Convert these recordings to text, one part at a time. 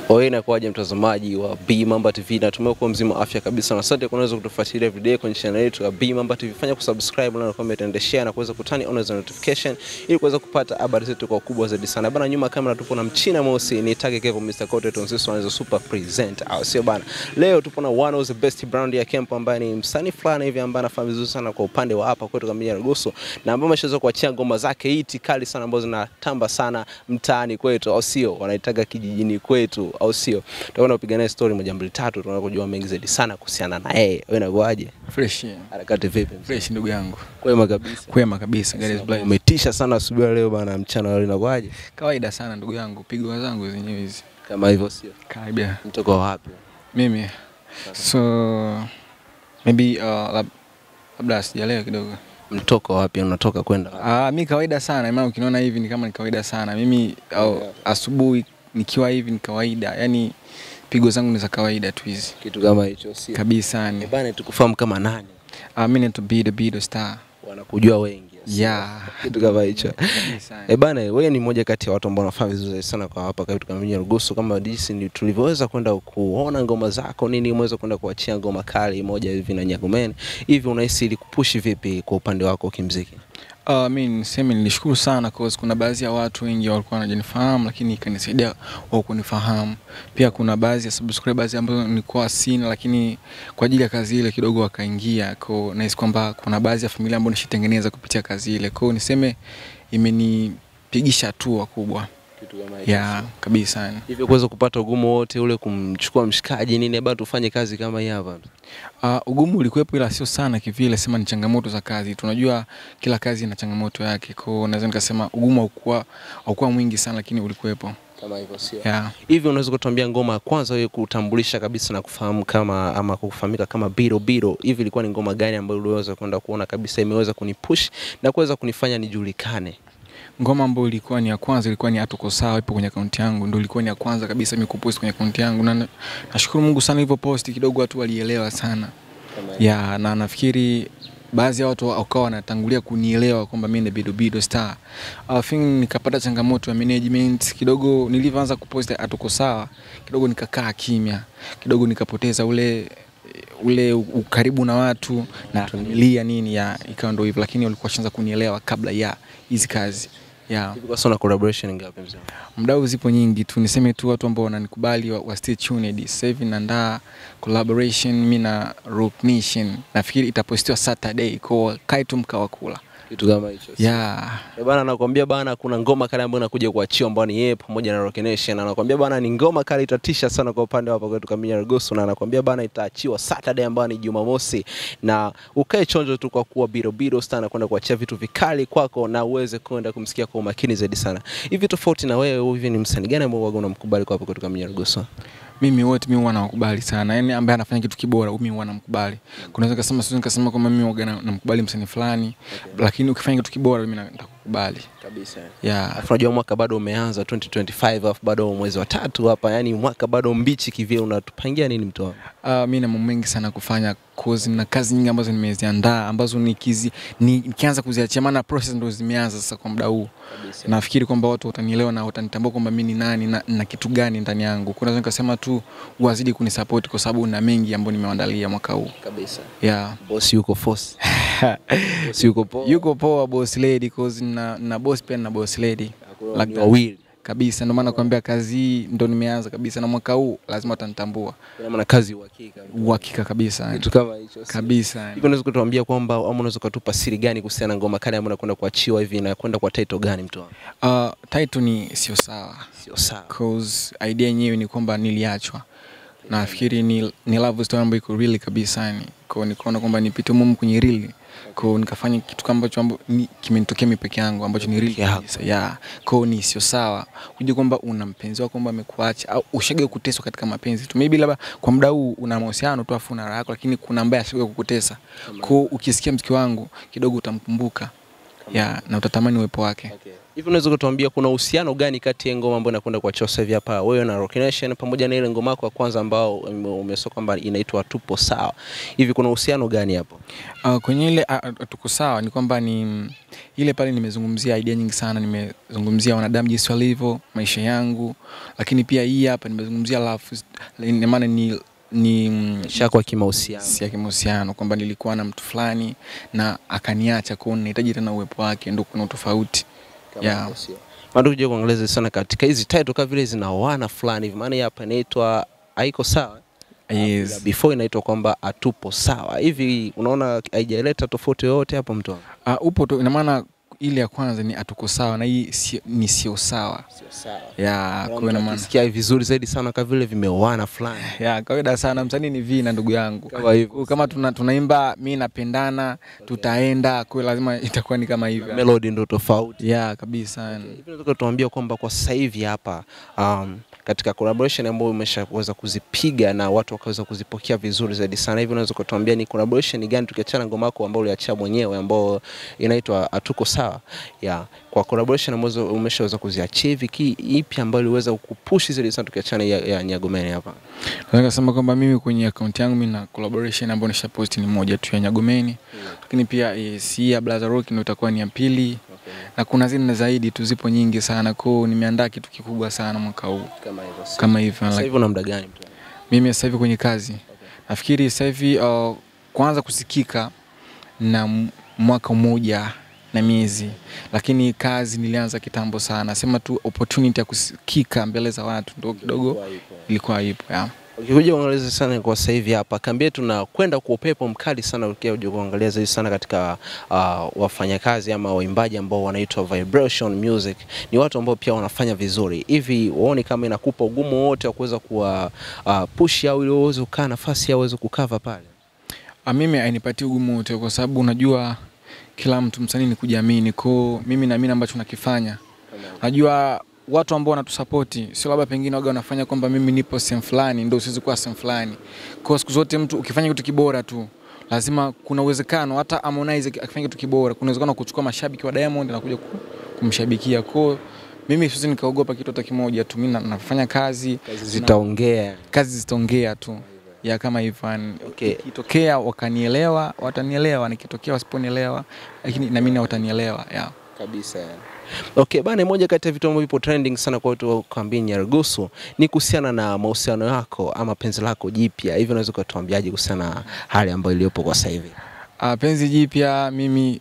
Oye, inakuwaje mtazamaji wa B Mamba TV? Natumai kuwa mzima afya kabisa. Na asante kwa unaweza kutufuatilia everyday kwenye channel yetu ya B Mamba TV. Fanya kusubscribe na comment and share na kuweza kutani on the notification ili kuweza kupata habari zetu kwa ukubwa zaidi sana. Bana, nyuma kamera tupo na Mchina Mosi, ni Tage Kevo Mr. Content on this one is a super present. Au sio bana? Leo tupo na one of the best brand ya camp ambaye ni msanii fulani hivi ambaye anafanya vizuri sana kwa upande wa hapa kwetu kama Nyarugusu na ambaye ameshaweza kuachia ngoma zake hiti kali sana ambazo zinatamba sana mtaani kwetu, au sio? Wanaitaga kijijini kwetu, au sio? Tutakwenda kupiga naye story moja mbili tatu, tunaenda kujua mengi zaidi sana kuhusiana na yeye. Wewe inakuaje? Fresh. Harakati vipi? Fresh ndugu yangu. Kwema kabisa. Kwema kabisa. God is blessed. Umetisha sana asubuhi leo bana, mchana leo inakuaje? Kawaida sana ndugu yangu, pigo zangu zenyewe hizi. Kama hivyo sio? Karibia. Mtoko wapi? Mimi. So maybe labda sijaelewa kidogo. Mtoko wapi? Unatoka kwenda wapi? Mimi kawaida sana, maana ukiniona hivi ni kama ni kawaida sana. Mimi asubuhi nikiwa hivi ni kawaida. Yaani pigo zangu ni za kawaida tu hizi. Kitu kama hicho sio? Kabisa ni. Bana, tukufahamu kama nani? Mimi ni Bido Star. Wanakujua wengi. Yeah. Kitu kama hicho. Bana, wewe ni mmoja kati ya watu ambao wanafanya vizuri sana kwa hapa kwetu kama Nyarugusu, kama jinsi tulivyoweza kwenda kuona ngoma zako nini, umeweza kwenda kuachia ngoma kali moja hivi na Nyagumen. Hivi unahisi ilikupush vipi kwa upande wako kimuziki? Mimi niseme nilishukuru sana cause kuna baadhi ya watu wengi walikuwa wanajinifahamu lakini ikanisaidia wao kunifahamu. Pia kuna baadhi ya subscribers ambao nilikuwa sina lakini kwa ajili ya kazi ile kidogo wakaingia. Kwa nahisi kwamba kuna baadhi ya familia ambayo nishitengeneza kupitia kazi ile. Kwa niseme imenipigisha hatua kubwa. Kitu kama hicho. Yeah, kabisa. Hivyo kuweza kupata ugumu wote ule kumchukua mshikaji nini bado tufanye kazi kama hii hapa? Ugumu ulikuwepo ila sio sana kivile, sema ni changamoto za kazi. Tunajua kila kazi ina changamoto yake. Kwa hiyo naweza nikasema ugumu haukuwa mwingi sana lakini ulikuwepo. Kama hivyo sio? Yeah. Hivi unaweza kutuambia ngoma ya kwanza wewe kutambulisha kabisa na kufahamu kama ama kufahamika kama Bido Bido, hivi ilikuwa ni ngoma gani ambayo uliweza kwenda kuona kabisa imeweza kunipush na kuweza kunifanya nijulikane? Ngoma ambayo ilikuwa ni ya kwanza ilikuwa ni Hatuko Sawa, ipo kwenye akaunti yangu, ndio ilikuwa ni ya kwanza kabisa mimi kupost kwenye akaunti yangu, na nashukuru Mungu sana hivyo post kidogo watu walielewa sana. Yeah, na nafikiri baadhi ya watu wakawa wanatangulia kunielewa kwamba mimi ni Bido Bido Star. I think nikapata changamoto ya management kidogo nilivyoanza kupost Hatuko Sawa, kidogo nikakaa kimya, kidogo nikapoteza ule ukaribu na watu na familia nini ya ikawa ndio hivyo, lakini walikuwa washaanza kunielewa kabla ya hizi kazi. Yeah. Hivi kwa sasa collaboration ngapi mzee? Mdau zipo nyingi tu, niseme tu watu ambao wananikubali wa stay tuned. Sasa hivi naandaa collaboration mimi na Rock Nation. Nafikiri itapostiwa Saturday, kwa kai tu mkawakula. Kitu kama hicho. Yeah. Bana, nakwambia bana kuna ngoma kali ambayo inakuja kuachiwa ambayo ni yeye pamoja na Rock Nation. Anakuambia bana ni ngoma kali itatisha sana kwa upande hapa kwetu kama Nyarugusu, na anakuambia bana itaachiwa Saturday ambayo ni Jumamosi, na ukae chonjo tu kwa kuwa Bido Bido Star anakwenda kuachia vitu vikali kwako na uweze kwenda kumsikia kwa umakini zaidi sana. Hivi tofauti na wewe, hivi ni msanii gani ambao unamkubali kwa hapa kwetu kama Nyarugusu? Mimi wote mimi huwa nawakubali sana. Yaani ambaye anafanya kitu kibora mimi huwa namkubali. Kunaweza kusema siwezi nikasema kwamba mimi huwa namkubali msanii fulani, okay, lakini ukifanya kitu kibora mimi nitakukubali. Kabisa. Yeah. Alafu unajua mwaka bado umeanza 2025, alafu bado mwezi wa 3 hapa, yani mwaka bado mbichi kivile, unatupangia nini mtu wangu? Mimi na mambo mengi sana kufanya cause na kazi nyingi ambazo nimeziandaa ambazo nikianza kuziachia, maana process ndio zimeanza sasa kwa muda huu. Nafikiri kwamba watu watanielewa na watanitambua kwamba mimi ni nani na kitu gani ndani yangu. Kuna nikasema tu wazidi kunisupport kwa sababu na mengi ambayo nimeandalia mwaka huu. Kabisa. Yeah. Boss yuko force. Boss yuko poa. Yuko poa boss lady cause na boss pia na boss lady. Like wawili. Kabisa, ndio maana nakwambia kazi ndo nimeanza kabisa na mwaka huu lazima watanitambua. Kwa maana kazi uhakika. Uhakika kabisa. Kitu kama hicho. Kabisa. Hivi unaweza kutuambia kwamba ama unaweza kutupa siri gani kuhusiana na ngoma kali ambayo unakwenda kuachiwa hivi na kwenda kwa title gani mtu wangu? Title ni Sio Sawa. Sio Sawa. Cause idea yenyewe ni kwamba niliachwa. Nafikiri ni love story ambayo iko really kabisa yani. Kwa nikaona kwamba nipite mumu kwenye real. Kwa nikafanya kitu ambacho kimenitokea mimi peke yangu ambacho ni real kabisa. Yeah. Kwa ni sio sawa kujua kwamba una mpenzi wako kwamba amekuacha au ushage kuteswa katika mapenzi tu. Maybe labda kwa muda huu una mahusiano tu afu una raha yako, lakini kuna ambaye ashage kukutesa. Kwa ukisikia mziki wangu kidogo utamkumbuka. Yeah, na utatamani uwepo wake. Okay. Hivi unaweza kutuambia kuna uhusiano gani kati ya ngoma ambayo inakwenda kwa sasa hivi hapa wewe na Rock Nation pamoja na ile ngoma yako ya kwanza ambayo umesoma kwamba inaitwa Tupo Sawa? Hivi kuna uhusiano gani hapo? Kwenye ile Tuko Sawa ni kwamba ni ile pale nimezungumzia idea nyingi sana, nimezungumzia wanadamu jinsi walivyo, maisha yangu, lakini pia hii hapa nimezungumzia love, ina maana ni maisha yako ya kimahusiano. Si ya kimahusiano, kwamba nilikuwa na mtu fulani na akaniacha, kwa hiyo nahitaji tena uwepo wake, ndio kuna tofauti. Yeah. Maana ukija kuangalia sana katika hizi title kama vile zinaoana fulani hivi, maana hapa inaitwa haiko sawa. Yes. Before inaitwa kwamba hatupo sawa. Hivi unaona haijaleta tofauti yoyote hapo mtu wangu? Upo tu, ina maana ile ya kwanza ni hatuko sawa na hii ni sio sawa. Sio sawa. Yeah, kwa maana ukisikia vizuri zaidi sana kama vile vimeoana fulani. Yeah, kawaida sana msanii ni vina ndugu yangu. Kama hivyo. Kama tunaimba mimi napendana, tutaenda, kwa lazima itakuwa ni kama hivyo. Melody ndio tofauti. Yeah, kabisa. Hivi nataka tuambie kwamba kwa sasa hivi hapa katika collaboration ambayo umeshaweza kuzipiga na watu wakaweza kuzipokea vizuri zaidi sana, hivi unaweza kutuambia ni collaboration gani, tukiachana ngoma yako ambayo uliachia mwenyewe ambayo inaitwa Hatuko Sawa, yeah, kwa collaboration ambazo umeshaweza kuziachieve, ipi ambayo iliweza kukupush zaidi sana tukiachana ya Nyagomeni hapa? Naweza kusema kwamba mimi kwenye account yangu mimi na collaboration ambayo nishapost ni moja tu ya Nyagomeni. Lakini pia si ya Blaza Rock ndio itakuwa ni ya pili. Okay. Na kuna zingine zaidi tu zipo nyingi sana. Kwa hiyo nimeandaa kitu kikubwa sana mwaka huu. Kama hivyo. Kama hivyo. Sasa hivi una muda gani mtu? Mimi sasa hivi kwenye kazi. Okay. Nafikiri sasa hivi kuanza kusikika na mwaka mmoja na miezi. Lakini kazi nilianza kitambo sana. Sema tu opportunity ya kusikika mbele za watu ndio kidogo ilikuwa ipo. Yeah. Ukikuja kuangalia sana kwa sasa hivi hapa kambi yetu na kwenda kwa upepo mkali sana, ukikuja kuangalia zaidi sana katika wafanyakazi ama waimbaji ambao wanaitwa Vibration Music, ni watu ambao pia wanafanya vizuri. Hivi waone kama inakupa ugumu wote wa kuweza kuwa push au ili uweze kukaa nafasi au uweze kukava pale? Mimi hainipatii ugumu wote kwa sababu unajua kila mtu msanii ni kujiamini. Kwa mimi naamini ambacho nakifanya. Unajua watu ambao wanatusupport sio labda pengine waga wanafanya kwamba mimi nipo sehemu fulani ndio siwezi kuwa sehemu fulani. Kwa siku zote mtu ukifanya kitu kibora tu lazima kuna uwezekano hata Harmonize akifanya kitu kibora kuna uwezekano kuchukua mashabiki wa Diamond na kuja kumshabikia. Kwa mimi siwezi nikaogopa kitu hata kimoja tu, mimi nafanya kazi, kazi zitaongea. Kazi zitaongea tu. Ya kama hivyo. Okay. Ikitokea wakanielewa, watanielewa, nikitokea wasiponielewa, lakini na mimi watanielewa. Yeah. Kabisa yani. Okay, bana, moja kati ya vitu ambavyo vipo trending sana kwa watu wa kambi Nyarugusu ni kuhusiana na mahusiano yako ama penzi lako jipya. Hivi unaweza kutuambiaje kuhusiana na hali ambayo iliyopo kwa sasa hivi? Penzi jipya mimi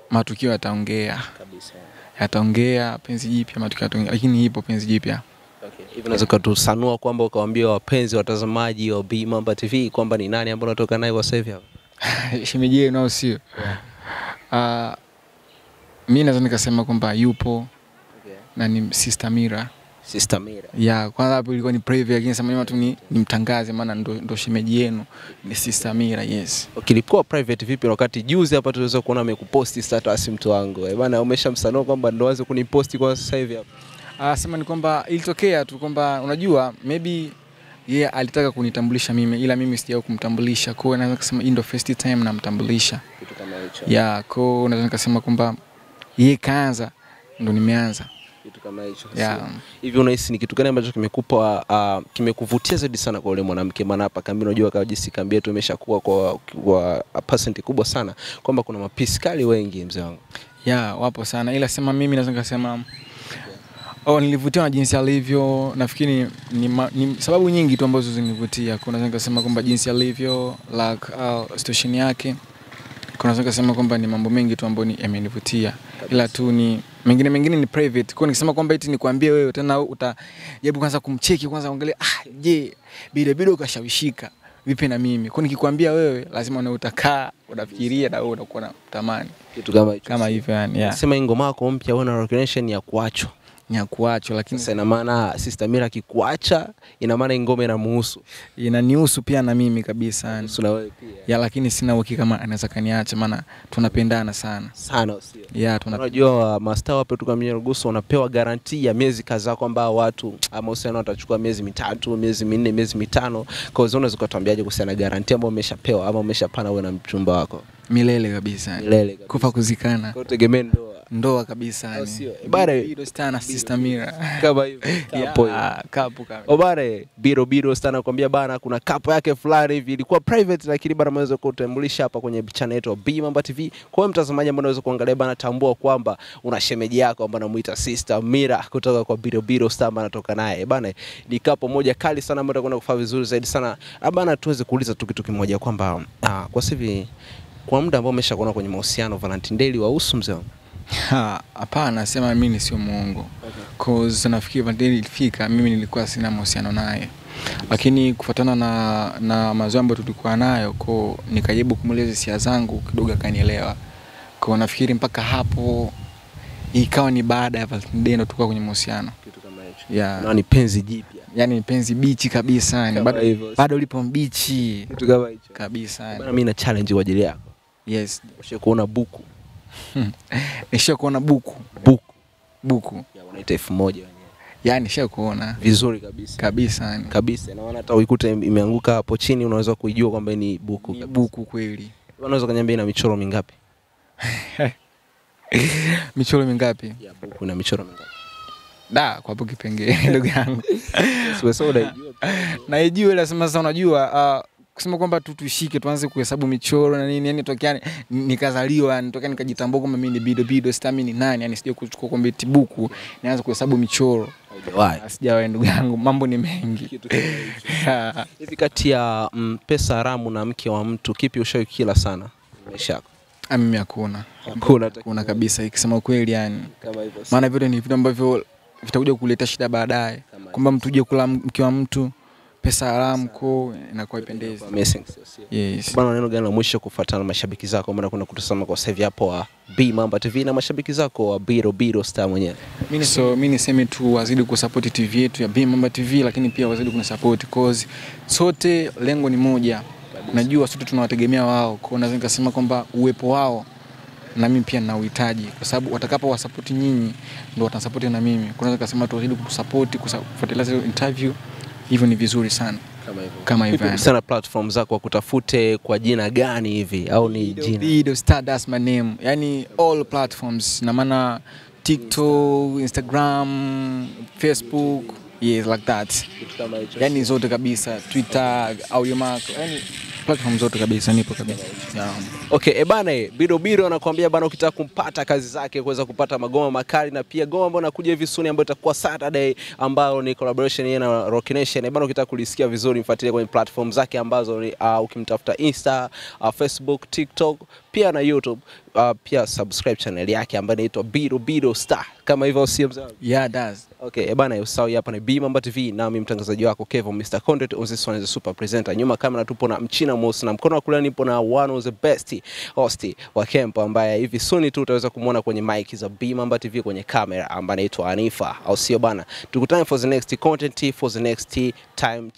matukio yataongea. Kabisa. Yataongea penzi jipya, matukio yataongea, lakini ipo penzi jipya. Okay. Hivi unaweza kutusanua kwamba ukawaambia wapenzi watazamaji wa B Mamba TV kwamba ni nani ambaye unatoka naye kwa sasa hivi hapa? Shemeji yenu au sio? Yeah. Mimi naweza nikasema kwamba yupo. Okay. Na ni Sister Mira. Sister Mira. Yeah, kwanza hapo ilikuwa ni private, lakini sema tu ni mtangaze maana ndo shemeji yenu ni Sister Mira, yes. Okay, ilikuwa private vipi wakati juzi hapa tuliweza kuona amekuposti status mtu wangu? Eh bana, umeshamsanua kwamba ndo aanze kuniposti kwa sasa hivi hapa? Sema ni kwamba ilitokea tu kwamba unajua maybe yeye alitaka kunitambulisha mimi ila mimi sijawahi kumtambulisha. Kwa hiyo naweza kusema hii ndo first time namtambulisha. Kitu kama hicho. Yeah, kwa hiyo naweza nikasema kwamba yeye kaanza ndo nimeanza. Kitu kama hicho. Yeah. Hivi unahisi ni kitu gani ambacho kimekupa kimekuvutia zaidi sana kwa yule mwanamke? Maana hapa kambi unajua kwa jinsi kambi yetu imeshakuwa kwa percent kubwa sana kwamba kuna mapiskali wengi mzee wangu. Yeah, wapo sana ila sema mimi naweza nikasema nilivutiwa na jinsi alivyo. Nafikiri ni sababu nyingi tu ambazo zilinivutia. Kuna naweza nikasema kwamba jinsi alivyo, like situation yake. Kuna naweza nikasema kwamba ni mambo mengi tu ambayo yamenivutia. Ila tu ni mengine ni private. Kwa nikisema kwamba eti nikwambie wewe tena utajaribu kwanza kumcheki kwanza angalia je, bila ukashawishika vipi na mimi. Kwa nikikwambia wewe lazima na utakaa unafikiria na wewe unakuwa na tamani. Kitu kama hicho. Kama hivyo yani. Yeah. Sema ngoma yako mpya wewe na recognition ya kuachwa. Ya kuachwa, lakini sasa ina maana Sister Mira akikuacha ina maana ngoma inamuhusu. Inanihusu pia na mimi kabisa yani. Na wewe pia. Ya, lakini sina uhakika kama anaweza kaniacha maana tunapendana sana. Sana sio? Ya, unajua master wapo tu kama Nyarugusu wanapewa guarantee ya miezi kadhaa kwamba watu ama uhusiano watachukua miezi 3, miezi 4, miezi 5. Kwa hiyo unaweza kutuambiaje kuhusiana na guarantee ambayo umeshapewa ama umeshapana wewe na mchumba wako? Milele kabisa. Milele kabisa. Kufa kuzikana. Kwa tegemea ndoa. Ndoa kabisa yani. Sio. Bana Bido Star na Sister Mira. Kama hivyo. Kapo. Kapo kama. Obare Biro Star nakwambia bana kuna kapo yake fulani hivi ilikuwa private lakini bana ameweza kutambulisha hapa kwenye channel yetu B Mamba TV. Kwa hiyo mtazamaji ambaye unaweza kuangalia bana, tambua kwamba una shemeji yako ambaye anamuita Sister Mira kutoka kwa Biro Star ambaye anatoka naye. Bana ni kapo moja kali sana ambayo itakwenda kufaa vizuri zaidi sana. Bana tuweze kuuliza tu kitu kimoja kwamba kwa sasa kwa muda ambao umeshakuona kwenye mahusiano Valentine Day wahusu mzee wangu? Hapana, sema mimi sio muongo. Okay. Cause nafikiri Valentine Day ilifika mimi nilikuwa sina mahusiano naye. Lakini kufuatana na mazoea ambayo tulikuwa nayo kwa nikajibu kumueleza hisia zangu kidogo akanielewa. Kwa nafikiri mpaka hapo ikawa ni baada ya Valentine Day ndo tulikuwa kwenye mahusiano. Kitu kama hicho. Yeah. Na ni penzi jipya. Yaani ni penzi bichi kabisa yani. Bado ulipo mbichi. Kitu kama hicho. Kabisa yani. Bana mimi na challenge kwa ajili yako. Yes. Ushawahi kuona buku? Nishawahi kuona buku. Buku. Ya wanaita 1000 wenyewe. Yaani nishawahi kuona. Vizuri kabisa. Kabisa yani. Kabisa. Na maana hata uikute imeanguka hapo chini unaweza kuijua kwamba ni buku kabisa. Buku kweli. Unaweza kuniambia ina michoro mingapi? Michoro mingapi? Ya buku ina michoro mingapi? Da, kwa hapo kipengele ndugu yangu. Sio unaijua. Naijua ila sema sasa unajua kusema kwamba tutushike tuanze kuhesabu michoro na nini yani tokea nikazaliwa yani tokea nikajitambua kwamba mimi ni Bido Star mimi ni nani yani sije kuchukua kwamba eti buku nianze kuhesabu michoro. Haujawahi. Sijawahi ndugu yangu, mambo ni mengi. Kitu kama hicho. Hivi kati ya pesa haramu na mke wa mtu kipi ushawahi kila sana maisha yako? Mimi hakuna. Hakuna kabisa ikisema kweli yani. Kama hivyo. Maana vyote ni vitu ambavyo vitakuja kuleta shida baadaye. Kwamba mtu uje kula mke wa mtu pesa haramu ko inakuwa ipendezi. Yes. Bana neno gani la mwisho kufuatana na mashabiki zako ambao wanakwenda kutazama kwa sasa hivi hapo wa B Mamba TV na mashabiki zako wa Biro Star mwenyewe? Mimi niseme tu wazidi kusupport TV yetu ya B Mamba TV lakini pia wazidi kunisupport cause sote lengo ni moja. Najua sote tunawategemea wao. Kwa hiyo naweza nikasema kwamba uwepo wao na mimi pia ninauhitaji kwa sababu watakapo wasupport nyinyi ndio watanisupport na mimi. Kwa hiyo nikasema tuwazidi kusupport, kufuatilia zile interview. Hivyo ni vizuri sana. Kama hivyo. Sana platform zako wakutafute kwa jina gani hivi au ni jina? Bido Star, that's my name. Yani all platforms na maana TikTok, Instagram, Facebook, yes like that. Yani zote kabisa, Twitter, Audiomack, yani platform zote kabisa nipo kabisa. Yeah. Okay, ebana Biro anakuambia bana ukitaka kumpata kazi zake kuweza kupata magoma makali na pia goma ambayo inakuja hivi soon ambayo itakuwa Saturday ambayo ni collaboration yeye na Rock Nation. Ebana ukitaka kulisikia vizuri mfuatilie kwenye platform zake ambazo ni ukimtafuta Insta, Facebook, TikTok, pia na YouTube. Pia subscribe channel yake ambayo inaitwa Biro Star. Kama hivyo sio mzee? Yeah, does. Okay, ebana usahau hapa ni B Mamba TV na mimi mtangazaji wako Kevo Mr. Content on this one is a super presenter. Nyuma kamera tupo na Mchina Mosi na mkono wa kulia nipo na one of the best host wa Kempo ambaye hivi soon tu utaweza kumuona kwenye mic za B Mamba TV kwenye kamera ambaye anaitwa Anifa. Au sio bana? Tukutane for the next content, for the next time.